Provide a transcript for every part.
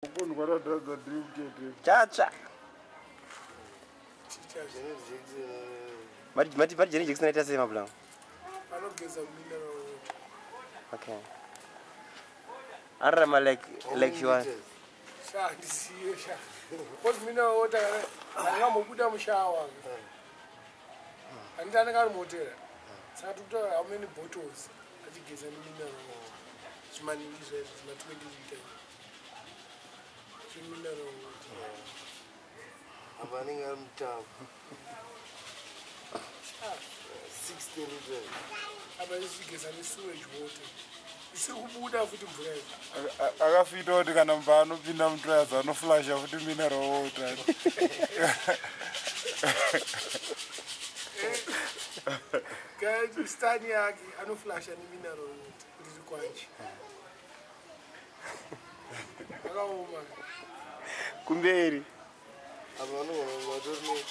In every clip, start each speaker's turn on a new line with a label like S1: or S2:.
S1: Kundwa radhadza drip chete.
S2: Chatsva.
S3: Chicha
S4: Janet Jackson.
S2: Mati mati mati Janet Jackson aita sei mablango?
S3: Anogeza mineral water.
S2: Okay. Ararama like she was.
S3: Sha handisiye sha. Because mineral water kana angambobuda mushawa. Handiti anenge ari muhotera. Saka tikutora how many bottles achigeza nemineral water. Zvimaningi zvaizvo zvima 20 liters. Zvimineral water.
S4: Apa anenge ari mutapu. 60 liters.
S3: Apa ichigeza nesewage water. Isiri kubuda futi mvura iyi.
S1: Akafita kuti kana mba anopinda mutoyaza anoflasha futi mineral water.
S3: Guys, stani yake anoflasha nemineral water kuti rikwanje. Akaoma.
S2: Kumberi.
S4: Apa vanogona kunge vatori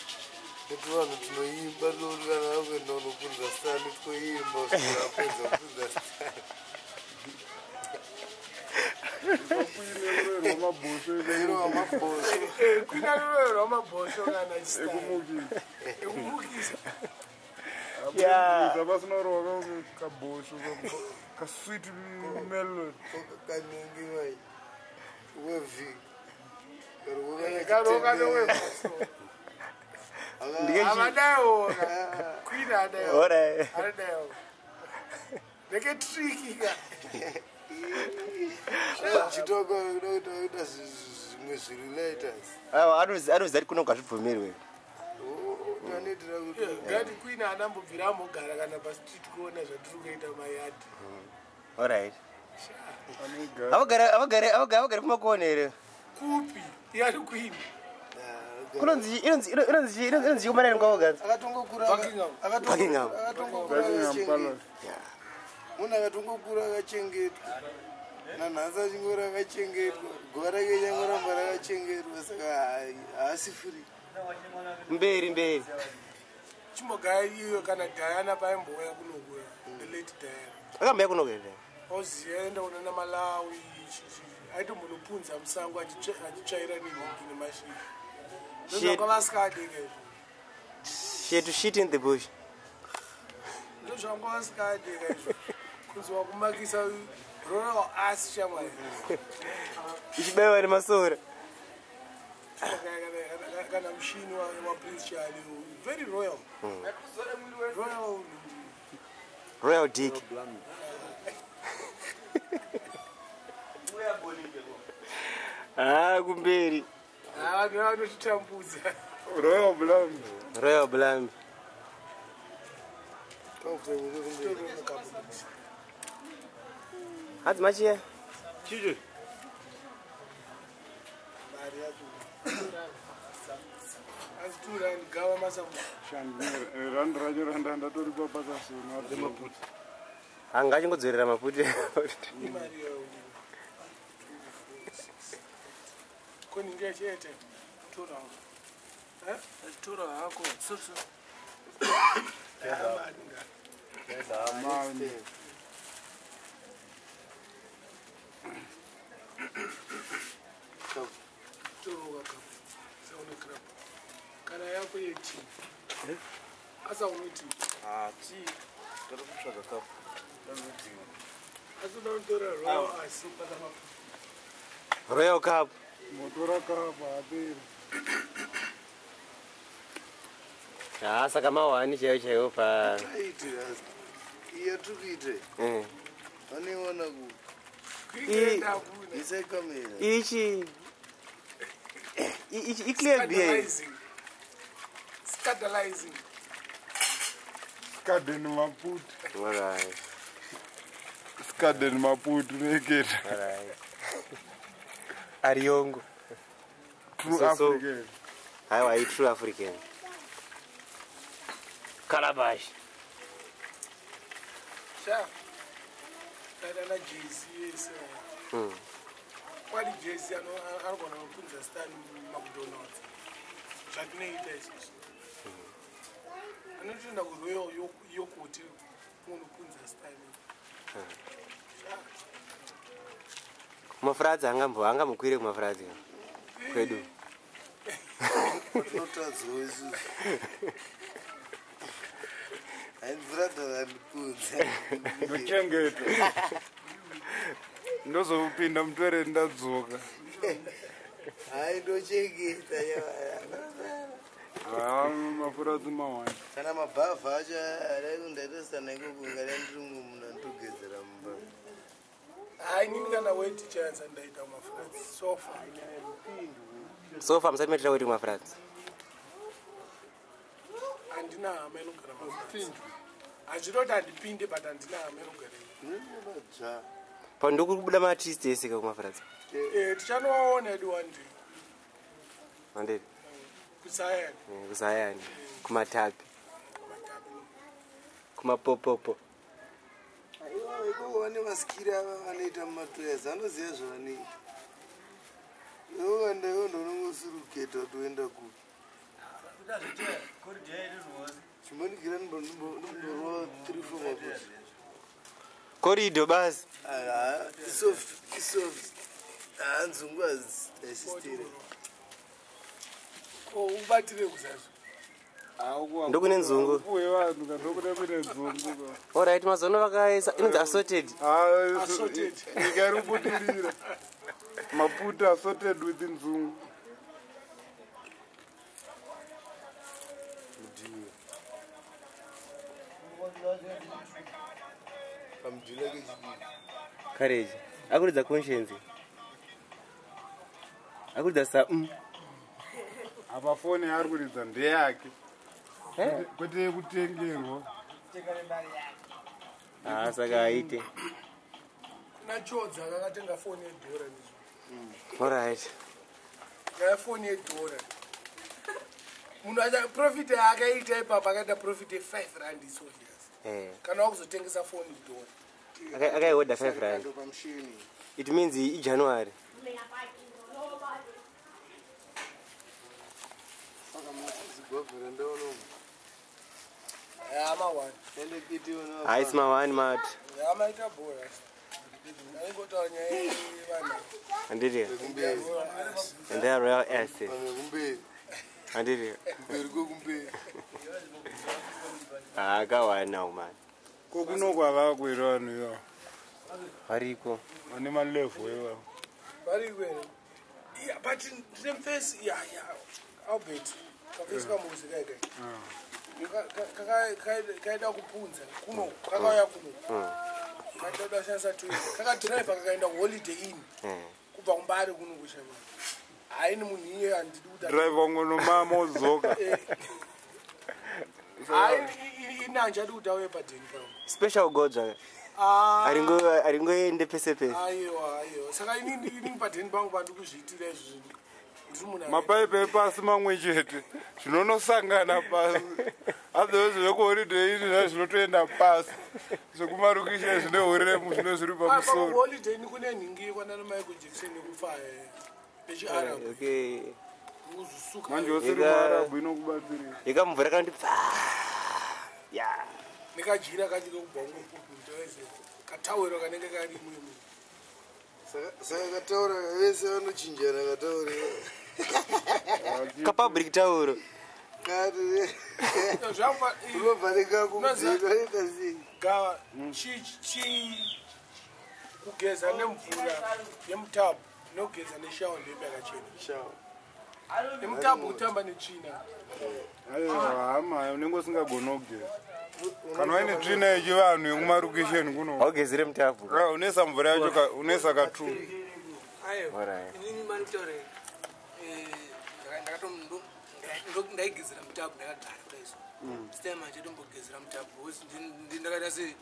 S4: netuvanhu tunoimba tinoti kana vakuenda kunopunza stani twoimba kusvikira apedza kupunza stani.
S1: Kuinerwa mabhosvo.
S4: Irwa mabhosvo.
S3: Kuina ruroerwa mabhosvo kana chistani.
S1: Ekumukisa.
S3: Ekumukisa.
S2: Yeah.
S1: Pasina roka kabhosvo kasweet melody.
S4: Kaningi mai. Wevhi.
S3: Karoka newebhosvo. Havadaiwo. Queen adaiwo.
S2: Alright.
S3: Adaiwo. Ndeke tricky ka.
S4: Chitoko kuda kuita zvimwe zviri lighters.
S2: Aiwa anoziva kuti kuno kwazvibvumirwe.
S4: Tanoitira kuti
S3: Ngati Queen anambobvira ambogara kana pastreet kuona zvatiri kuita mayadhi.
S2: Alright.
S1: Anogara.
S2: Avagare kumakona here?
S3: Kupi? Iyari Queen.
S2: Kunonzi inonzi inonzi inonzi kumanani kwavo ganza.
S4: Akatongokura
S3: Buckingham.
S2: Buckingham.
S4: akatongokura
S1: Buckingham
S4: akachengetwa.
S1: Palace.
S4: Munhu akatongokura akachengetwa nanhasi achingori akachengetwa, guva rake changoramba rakachengetwa, saka haasi free.
S2: Mberi mberi.
S3: Chimbogaya iyo kana Diana paimbouya kunokuya. The late Diana.
S2: Akambaya kuno here.
S3: Oziya aenda kunana Malawi chichi. Aitombonopunza musango achitsvaira nenhingi nemashizha.
S2: Shit.
S3: Ndozvanga vasikade ke izvo.
S2: She had to shit in the bush.
S3: Ndozvanga vasikade ke izvo. Kunzi wakumakisa royal ass shamwari.
S2: Ichibaiwa nemasora.
S3: Kana mushini waPrince Charlie, very royal. Royal.
S2: Royal dick. Ah, kumberi.
S3: Vanhu vanotitambudza.
S1: Royal Blambi.
S2: Royal Blambi. Hanzi machiya.
S1: Chicho.
S3: Mari yacho asi 2 rand gava masamu.
S1: Rand racho randa ndatoripa pakasona.
S2: Anga achingodzorera maputi.
S3: Imari yayo koninge chete tora tora hako soso.
S1: Mani.
S3: Toroka kapu saune crap kana yako yetii asaune tii.
S5: Tii tari kutsvaga kapu.
S3: Asi uda kutora royal asi.
S2: Royal cup.
S1: Motora kapa aperi.
S2: Ah, saka mawani chaiwo chaiwo pa.
S4: Taiti iya tiri kuite vanoiona ku
S3: Kuiendakuna.
S4: Isai kamera.
S2: Ichi ichi iclear beer.
S3: Scandalizing. Scandalizing.
S1: Skaden maputi.
S2: Alright.
S1: Skaden maputi neketa.
S2: Alright. Ariongo.
S1: True
S2: So-
S1: African.
S2: Haiwa, i true African. Calabash.
S3: Sha. Kaita na Jay-Z yese. Kwadi Jay-Z anogona kupunza stan McDonald's. Zvatinoita isusu. Anotoenda kuRoyal yokuti unopunza stan. Sha.
S2: Mafurazi angambokwire kumafurazi kwedu.
S4: Tinotadzawo isusu. Haimvura dzakandipunza.
S1: Ndochengeta. Ndozopinda mutwere ndadzoka.
S4: Hai ndochengeta.
S1: Ah, mafurazi mawani.
S4: Kana mabhavha acho ndaitosana ikoko ngada ndiri munhu anditogezera mumba.
S3: Hai inini kana weti chance ndaita mafurazi sofa.
S2: Sofa musati maitira weti kumafurazi.
S3: Handina hama inogara mafurazi. Hazvinoti handipinde but handina hama inogara.
S4: Unodzva.
S2: Pandokuri kubuda maartist ese kumafurazi.
S3: Tichanovaona edu one day.
S2: Mandiri.
S3: Kuzayani.
S2: Kuzayani. Kumatapi. Kumapopopo.
S4: Aiwa ikoko vane masikiri ava vanoita mumatoyas vanoziva zvavanoita. Iwe ukaenda iwe ndonongosiruketa kuti uenda kupi. Chimbonigira ndimborova 3-4 maputi.
S2: Korido basi.
S4: Soft, soft. Nzungu haisistiri.
S3: Ko ubatire kuzazvo.
S2: Ndokune nzungu.
S1: Uye vanhu kandokune kune nzungu.
S2: Alright, mazono vakaisa inonzi assorted.
S3: Assorted.
S1: Nyika iri kubudirira. Maputi assorted with nzungu.
S4: Mudiwa. Pamudhila kechidiki.
S2: Courage. Akuridza conscience. Akuridza sa
S1: Apa foni yaari kuridza ndeyake. Kwete yekutengerwa.
S2: Ah, saka aite.
S3: Kuna Chodza akatenga foni yedhora ndizvo.
S2: Alright.
S3: Ngaya foni yedhora. Munhu acha profit yaakaita ipapa akaita profit ye5 rand iso yes. Kana wakuzotengesa foni dhora.
S2: Akaiorder 5 rand.
S4: Pamushini.
S2: It means iJanuary.
S4: Saka muzigwavhera ndaona.
S3: Ya mawani.
S4: Ende kiti ona.
S2: Haisi mawani mati.
S3: Ya maita bhora. Aingotaura nyaya yevanhu.
S2: Handiti.
S4: Kumberi.
S2: And they are royal asses.
S4: Kumberi.
S2: Handiti.
S4: Kumberi kokumberi.
S2: Ah, kawana man.
S1: Ko kuno kwavakwira vanhu ivavo.
S2: Variko.
S1: Vane malevhu ivavo.
S3: Variko here. Yeah, but ndine mfesi ya ya Albert. Kafesi kamuzi kaika. Kaida kupunza kuno kakauya kuno. Kaida kushandisa toilet. Kakadhiraivha kakaenda kuHoliday Inn. Kubva kuMbare kuno kushama. Haini munhu iye handidi kuti
S1: Driver ngonomama odzoka.
S3: Hayi ini handichadi kuti auye padheni pangu.
S2: Special godzva. Aringoende pese pese.
S3: Aiwa aiwa. Saka inini padheni pangu pandiri kuzviitira izvi zvinhu. Ndiri munhu
S1: Mapaipi epasi mamwe chete zvinonosangana pasi. Otherwise zvekuholiday Inn zvaa zvinotoenda pasi. Zvekumarukisha zvine uremu zvine zviri pamusoro.
S3: Kuholiday Inn kune nhingi kwanana Michael Jackson yekufaya yechiArab.
S2: Okay.
S3: Uzusuka.
S1: Manje usiri muArab inokubatsirira.
S2: Yekamvura kanoti pfa. Ya.
S3: Nekajira kacho kekubva ungopuputa wese. Katawero kanenge kari imwimwe.
S4: Saka kataura vese vanochinjana kataura.
S2: Kapublic tauro.
S4: Kati. Unobva nekakudzika ita sei?
S3: Gava chi kugeza nemvura yemutabu nokugeza neshawa ndeipi yakachena.
S4: Shawa.
S3: Nemutabu kutamba netsvina.
S1: Aiwa hama unenge usingagoni kugeza. Kana waine tsvina yechivanhu yekumarukisheni kuno.
S2: Haugezire mutabu.
S1: Unoisa mvura yacho unoisa ka2.
S6: Aiwa. Inini mani kutaura ndaigezera mutabu ndakagara kudai so. Sitema chetombogezera mutabu because ndakaita sei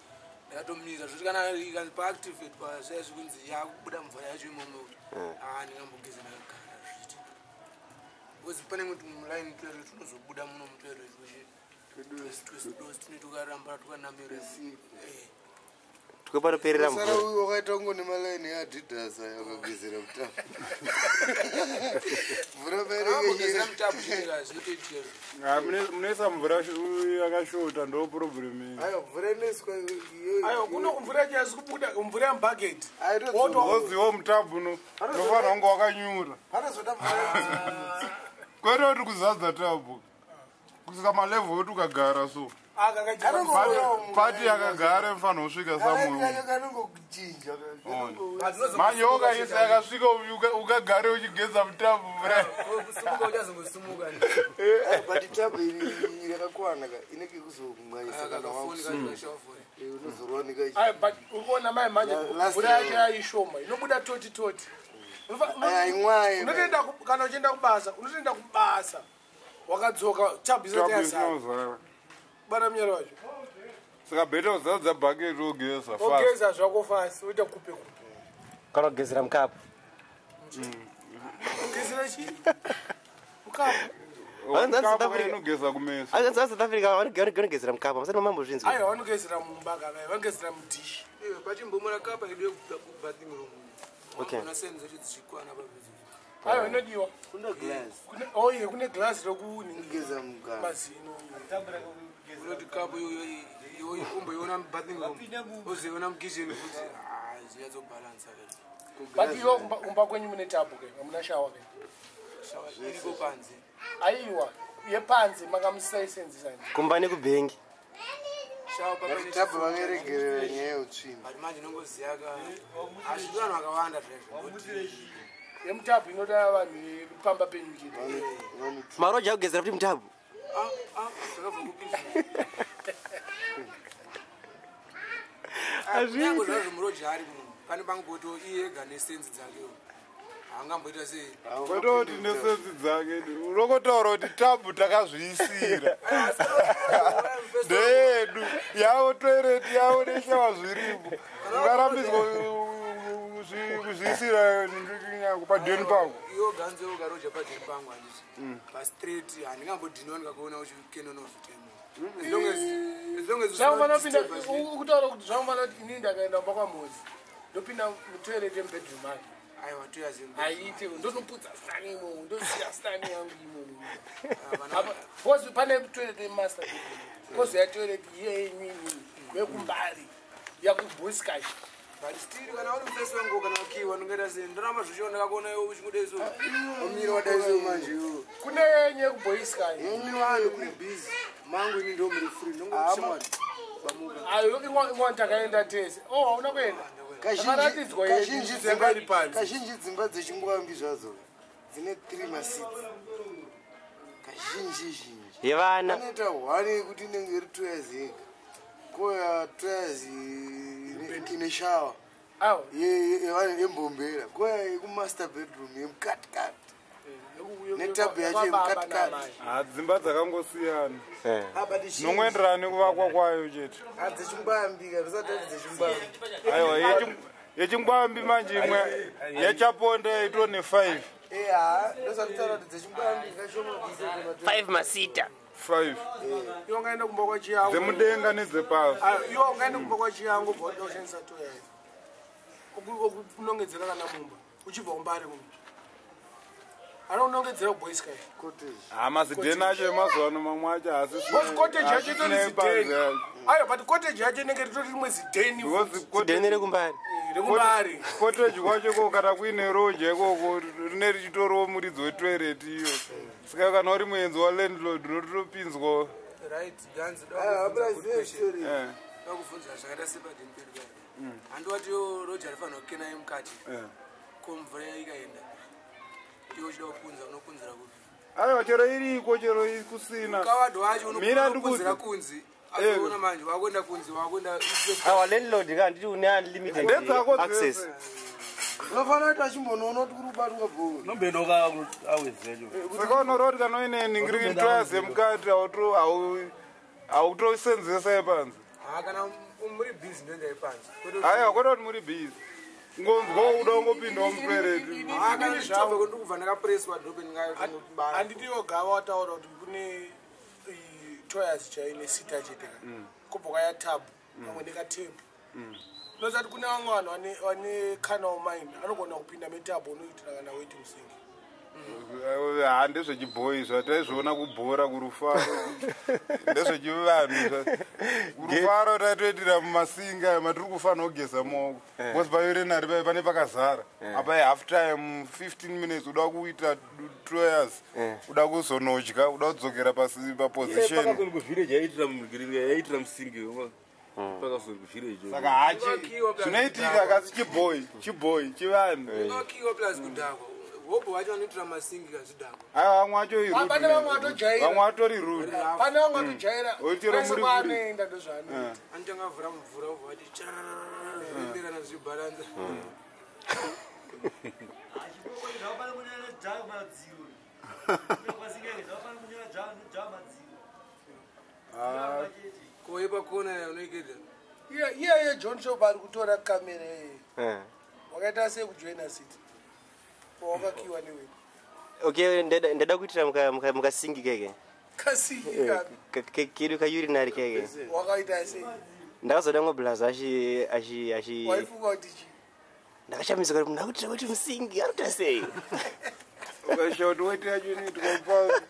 S6: ndakatomira zvoti kana ikanzi paactivate pazvaya zvikunzi yakubuda mvura yacho imomo. Ah ndingambogeza ndakagara zvichiti. Because pane mwe tumulaini toilet tunozobuda muno mutoilet weshe. Twese tune tukaramba tukanamira.
S2: Tukapanoperera mvura.
S4: Sara uyu wakaita kungo nemalaini eAdidas aya akagezera mutabu. Mvura painenge
S6: mutabu chiteka zvinotoitika izvo.
S1: Ah, munoisa mvura yakashota, ndo problem iyi.
S4: Aiwa, mvura inoiswa
S3: Aiwa, kuno mvura yacho haisi kubuda, mvura yemubhaketi.
S1: Woziwo mutabhu unofanira kunge wakanyura.
S4: Panozoda mvura.
S1: Kwete kuti kuzadza tabhu kusvika malevhel oti ukagara so. Pati yakagara inofanira kusvika samwe.
S4: Kacho kanongochinja.
S1: Manje ukaisa yakasvika, ukagare uchigeza mutabhu mvura.
S6: Kusimuka uchazongosimuka.
S4: But tabu iri yakakwana ka, inenge kuzomwaisa kana
S6: Kakafoni kacho kashafoni.
S4: unozorwa neka.
S3: Aiwa, but uri kuona mai manje,
S4: Last
S3: mvura yacho
S4: year.
S3: yaishoma, inobuda toti toti.
S4: Aimwaye.
S3: Unotoenda kana uchienda kubasa, unotoenda kubasa wakadzoka, tabhu isati
S1: Tabhu
S3: yazara.
S1: inozara.
S3: Bata munyara wacho.
S1: Saka bheta kuzadza bhaketi wogeza fast.
S3: Ogeza zvako fasi, woita kupe kupe.
S2: Kana kugezera mukapu.
S3: Ogezera chii? Mukapu?
S2: Vanzi South
S1: Mukapu
S2: Africa.
S1: inogeza kumeso.
S2: Anzi South Africa vanogezera mukapu, masati mamambozvinzwa.
S3: Aiwa, vanogezera mumba kana vanogezera mudhishi.
S6: Iwe, pachimbomora kapa yedu yekubathing room.
S2: Okay.
S6: Ona seni dzacho dzichikwana papedzo.
S3: Aiwa, inodiwa.
S4: Kuna glass.
S3: Oye, kune glass rekuningira
S4: Kugeza mugano.
S3: mazino.
S6: Unoti kapu iyoyo umboiona mubathing room, ozoiona mukitchen futi. Ah, zvinyatsobhalansa ke.
S3: But iwe kumba kwenyu mune tabhu ke, hamuna shawa ke?
S6: Shawa iriko panze.
S3: Aiwa, yepanze makamusaisenzisa nje.
S2: Kumba nekubhengi.
S6: Shawa papa.
S4: Tabu vangeregerera nyaya yeutsvina.
S6: But manje unongoziya ka, hazvidi vanhu vakawanda zvaizvo.
S3: Yemutabhu inoda vanhu vepamba penyu chete.
S2: Maroja akugezera futi mutabhu.
S6: Ah, ah, zvakabva kupi izvi? Kunyange zvazvo muroja ari munhu pane pangoto iye ega nesenzi dzakewo haangamboita sei.
S1: Kwete kuti nesenzi dzake, unokotaura kuti tabhu takazviisira ndeyedu, yavo toireti yavo neshawa zviripo, ungarambidzwa kuzviisira padheni pako?
S6: Iwo ganzo ukaroja padheni pangu, handiti pastreet handingambodhiniwa ndikakuona uchikenonovhitemo, as long as, as long as usina
S3: Zvangofana kupinda
S6: kudisturba zvinhu.
S3: ukutaura kuti zvangofana kuti inini ndakaenda kumba kwaMozi, ndopinda mutoireti yemubedroom ake.
S6: Aiwa, toyazi.
S3: Haiite, ndonoputsa stani imomo, ndosiya stani yangu imomo. Apa, because pane toilet yemaster bedroom, kozoya toilet yenyu inini yekumbari yakuboskachi.
S6: But still kana uri mufesi wangu kana wakiwa ndingaita sei, ndoramba zvichiona ndakakuona iwe uchingodai so.
S4: Umira wadaiso manje iwo.
S3: Kune yenyu yekuboiskachi.
S6: Yenyu vanhu kuri busy, mangu ini ndo muri free, ndongoshamwari bamuka.
S3: Ayo, imwe takaenda tese. Oh, hauna kuenda. Takaratidzwa yedu
S4: Kazhinji
S3: dzemba iri panze.
S4: Kazhinji dzimba dzechingwambi zvadzo dzine three maseats kazhinji zhinji.
S2: Yevana.
S4: Anoita one yekuti inenge iri toyas yega, koya toyas ine shawa
S3: Awa.
S4: yembombera, koya yekumaster bedroom yemukatikati netabhu yacho yemukatikati.
S1: Ha, dzimba dzakangosiyana.
S2: Eh.
S1: Zvinongoenderana nekuvakwa kwayo chete.
S4: Dzechingwambi ka, ndisati ati dzechingwambi.
S1: Aiwa, yechingwambi manje imwe yechaponda ito ne5.
S4: Eha, ndosati taura kuti dzechingwambi kashoma.
S2: 5 masita.
S1: 5.
S3: Iwe ungaenda kumba kwaChiyangu.
S1: Dzemudenga nedzepasi.
S3: Ayo, iwe ungaenda kumba kwaChiyangu ubva wada kushandisa toyas okunongedzera kana mumba uchibva kumbari kuno, anokunongedzera kuboysky.
S4: Cottage.
S1: Ha, mazidheni acho emazuva ano mamwe acho
S3: Because cottage yacho itori
S1: haasisina
S3: zidheni.
S1: panze acho.
S3: Ayo, but cottage yacho inenge ritori rimwe zidheni.
S1: Because
S2: Zidheni rekumbari.
S3: Rekumbari.
S1: Cottage kwacho iko kana kuine roja ikoko rine richitoriwo muridzi wetoireti iyo, saka kana uri muenzi walandlord unotopinzwawo.
S6: Right, ganzi.
S4: Story.
S6: Dakubvunza zvakaita sepadheni pedu paya, handiwati yo roja rifanira kukena yemukati, ko mvura ikaenda iwe uchida kupunza, unopunzira kupi?
S1: Aiwa, chero iriko, chero kusina.
S6: Kawadhi wacho
S1: Mina
S6: unopunzira
S1: ndikuzi.
S6: kunzi azoona manje wakuenda kunzi wakuenda.
S2: Awa, landlord ka, handiti une unlimited
S1: Ndedzako
S2: access.
S1: dzese.
S4: Unofanira kuti achimbonoona kuti kuri kubatwa bhora.
S5: Nombendoka awezelyo.
S1: Saka unoreva kuti kana uine ningiriki toyas yemukati hautosenzesa yepanze?
S6: Ha, kana muri busy ndoenda yepanze.
S1: Aiwa, kwete kuti muri busy, ngonzwa uda ungopindawo mutoireti.
S6: Ha, kana ndichobva ndikubva ndakapreswa dhope ndingatonobara.
S3: Handitiwo gava wataura kuti kune toyas chaiyo nesita chete ka, kobva kwaya tabhu pamwe nekatepu. Unoziva kuti kune vamwe vanhu vane carnal mind, anogona kupinda metabhu unoitira kana weti musingi.
S1: Ha, ndezvechibhoyi zvataizviona kubhora kurufaro, ndezvechivanhu. Kurufaro taitoitira mumasinga matiri kufanira kugeza maoko, because paurinary pai pane pakazara. Apa half time, 15 minutes, uda kuita 2 hours, uda kuzonodya, uda kudzokera pasi paposition.
S5: Pakazori kuvillage yaitira mugiriri, yaitira musingi pakazori kuvillage.
S1: Saka hachi zvinoitika kasi chibhoyi, chibhoyi, chivanhu.
S6: Unokiwa plus kudhakwa, hobho vacho vanoitira masingi kazvidhakwa.
S1: Aiwa, vamwe vacho.
S3: Ah, pane vamwe vatojaira.
S1: Vamwe vatori rude.
S3: Pane vamwe vatojaira.
S1: Oitira
S3: Kwese
S1: muri
S3: kwaanoenda ndozvaanoita.
S6: Anotanga avhura mvura, obva vati charararararararararara, zvichibharanza.
S7: Achipoko zvafana kunyora dzva madziro. Kwasingeke zvafana kunyora dzva dzva madziro.
S6: Koipa kona unoiketa.
S3: Iyeye John Shop ari kutora kamera iyeye. Wakaita sei kujoina city pawakakiwa newe?
S2: Okay, ndada kuitira mukasingi keke.
S3: Kasiki kapi?
S2: Kedu kaurinary keke.
S3: Wakaita sei?
S2: Ndakazoda ngoblazo achi achi achi
S3: Waifunga kuti chii?
S2: Ndakashamisika kuti munhu akuitira kuti musingi arikuita sei.
S1: Ukashoti weti yacho inoitwa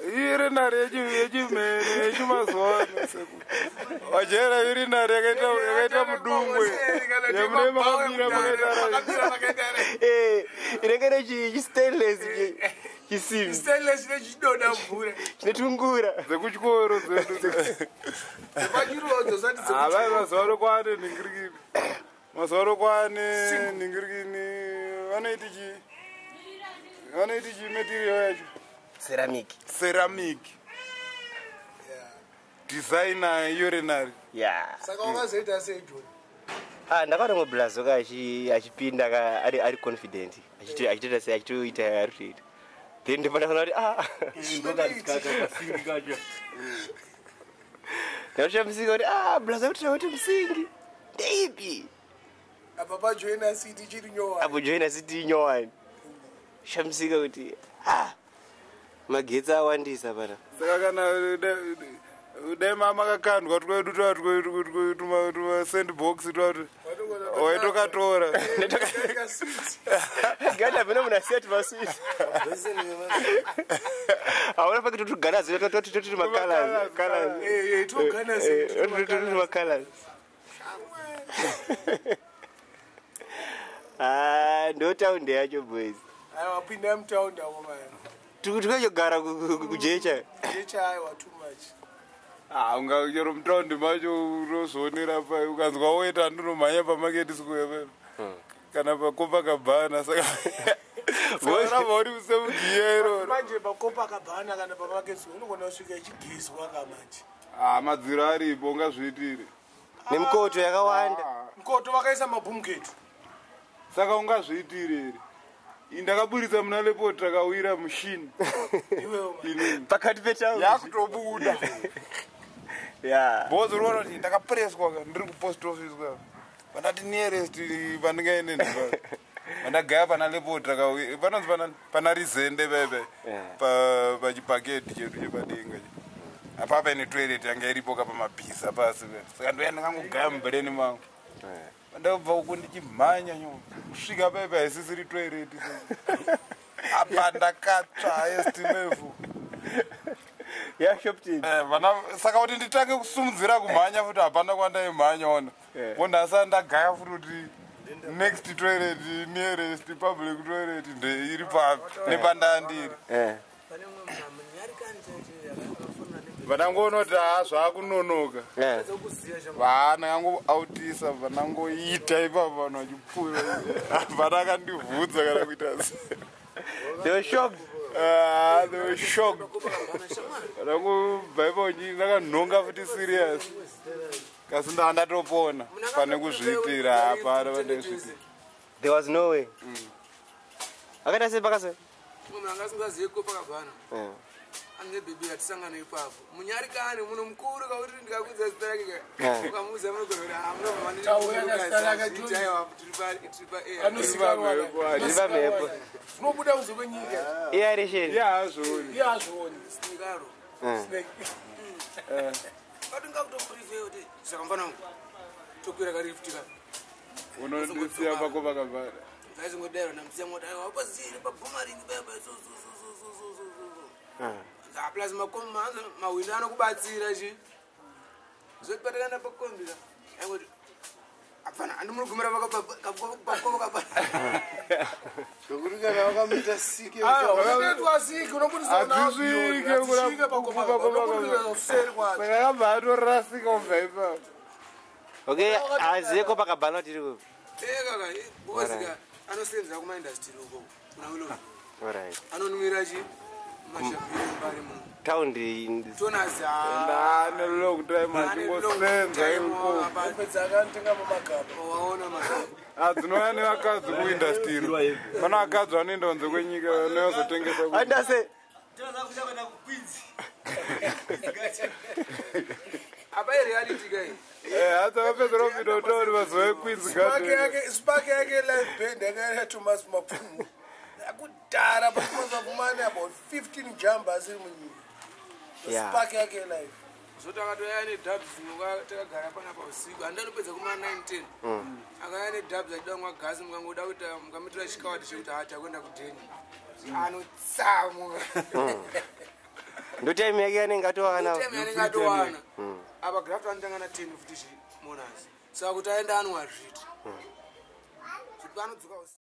S1: urinary yechimhere yechimazuva ano. Wajaira urinary yakaita mudungwe, yamune makamira makaita.
S2: Eh, inenge ine chistainless chisimbi.
S3: Stainless nechidoda mvura.
S2: Chinetungura.
S1: Dzekuchikoro dzedu.
S3: Pachirodzo zati.
S1: Havai, mazuva ano kwane nhingirikini, mazuva ano kwane nhingirikini, vanoiti chi, vanoiti chi material yacho?
S2: Ceramic.
S1: Ceramic designer urinary.
S2: Ya.
S3: Saka wakazoita sei, John?
S2: Ah, ndakaona ngoblazo ka achipinda ka ari confident, achitoita sei, achitoita ari kutoita, then ndopandakaona kuti ah,
S5: Kasingi kacho.
S2: ndakashamisika kuti ah, blazo akuitira kuti musingi ndeipi.
S3: Apa pajoina city chiri nyowani.
S2: Apo joina city nyowani, shamisika kuti ah, magetsi awandisa pana.
S1: Saka kana dai makakandwa twedu tumasandbox twatu, waitokatora.
S2: Ganda pano munhu asiya timaswiti, hauna pake totuganazi tototi macolors. Tototi macolors. Ah, ndo taundi yacho, boys.
S3: Aiwa, pinda mutaundi avo maya.
S2: Tikachogara kujecha.
S3: Jecha, aiwa, too much.
S1: Ah, unga chero mutaundi macho unozvionera pai, ukanzwa weta ndinomhanya pamarket square pa kana paCopacabana, saka ramba uri semugiya iroro.
S3: Manje paCopacabana kana pamarket square unogona kusvika ichigezwa kamanje.
S1: Ah, madziro aripo, ungazviitire.
S2: Nemikoto yakawanda.
S3: Mkoto vakaisa mabhumuketi.
S1: Saka ungazviitire here? Ini ndakaburitsa muna lepo, takawira mushini.
S3: Iwewo?
S1: Inini.
S2: Pakati petaundi.
S1: Yakutobuda.
S2: Ya.
S1: Bhozi uri kuona kuti ndakapreswa ka, ndiri kupost office ka, pandati nearest pandingaende ndipa pandagaya pana lepo, takawira panonzi pana rizende pepe. Pachipaketi chedu chepadenga apa paine toilet yanga iripo ka pamabhisa pasi pe. Saka ndoya ndakangogaya mubreni mangu, pandabva uku ndichimhanya nyo kusvika pepe haisisiri toilet apa, ndakatsva estimefu.
S2: Ya, shoptin.
S1: Vana, saka kuti nditange kusumudzira kumhanya futi, hapana kwandaimhanya ona. Wondasa ndagaya futi kuti next toilet, nearest public toilet ndeiri papi nepandandiri.
S6: Pane mumwe munhu munyarikani chaicho akafonera nebhe.
S1: Vandangoona kuti haa, zvaakunonoka.
S6: Kuziya shamba.
S1: Vanangoautisa, vanangoita ipapo, vanhu vachipfuura, hapana akandibvunza kana kuita se.
S2: They were shocked.
S1: Ah, they were shocked.
S6: Copacabana shamwari.
S1: Ndangobva ipapo ndakanhonga futi serious, kasi ndaa ndatopona pane kuzviitira, hapana pane kuzviitira.
S2: There was no way. Akaita sei pakase?
S6: Mumwe munhu anga asingazivi Copacabana ane bhebhi, atisangane ipapo munyarikani, munhu mukuru kauti ndikakudza zita rake ka, ukamuudza munogona kuti
S3: Tauya nazita rake, John.
S6: aiwa, tiri pa
S3: Anosikanwa.
S2: Tiri pamhepo.
S3: Zvinobuda kunze kwenyika.
S2: Iaresheni.
S1: Yazvoni.
S3: Iye azvioni.
S6: Snikaro.
S3: Snake.
S6: Katingakutoprefe kuti saka mfana wangu tokwira karift ka.
S1: Unondisiya paCopacabana.
S6: Zvaizongodaro, ndamusiya mota, aiwa, wapaziri pabhumaringi paya. Plus mahwindo anokubatsira chi. Zoti patakaenda pakombira aingoti apfana andimunogumira pakovo kapa.
S4: Zvokuti kana vakamuita sike.
S3: Unoitwa siki, unobudisa.
S1: Hadzisvike
S3: Hadzisvike pakopa, kuseri kwacho.
S1: Saka akabva atorasika kubva ipapo.
S2: Okay, azive ko pakabhana tiri kupi.
S6: Ekaka bosika anosenzera kumaindastiri uko kuna Wilo.
S2: Alright.
S6: Anonwira chi mashabhiri mbari muno.
S2: Taundi.
S6: Tonazi.
S1: Ndane long time achingosenza ikoko.
S3: Pedza akanotenga mumagaba.
S6: Waona ma.
S1: Dzinouya nevakadzi kuindastiri. Pane vakadzi vanoenda kunze kwenyika vanozotengesa.
S2: Andase.
S7: Tinoza kuenda kuQueens.
S6: Apa ireality kai.
S1: Hatsi akapedzera kupinda kutauri mazuva eQueens
S3: Spark
S1: Garden.
S3: yake, spark yake live band yakaita Thomas Mapfumo akudhara. PaThomas Mapfumo ane about 15 jamba asiri munyika. Spark yake live.
S6: Zoti akatoya nedubs takagara panapa usiku, handanopedza kuma 9 10, akaya nedubs achida kumwa gasi. Mukangoda kuita mukamuitira chikawati chekuti hati akuenda kudheni, anotsamwa.
S2: Ndo time yake yanenge atowana.
S6: Time yanenge atowana. Apa graft anotanga na 10 futi chimonasi, saka kuti aenda anwa zviti, anodzoka usiku.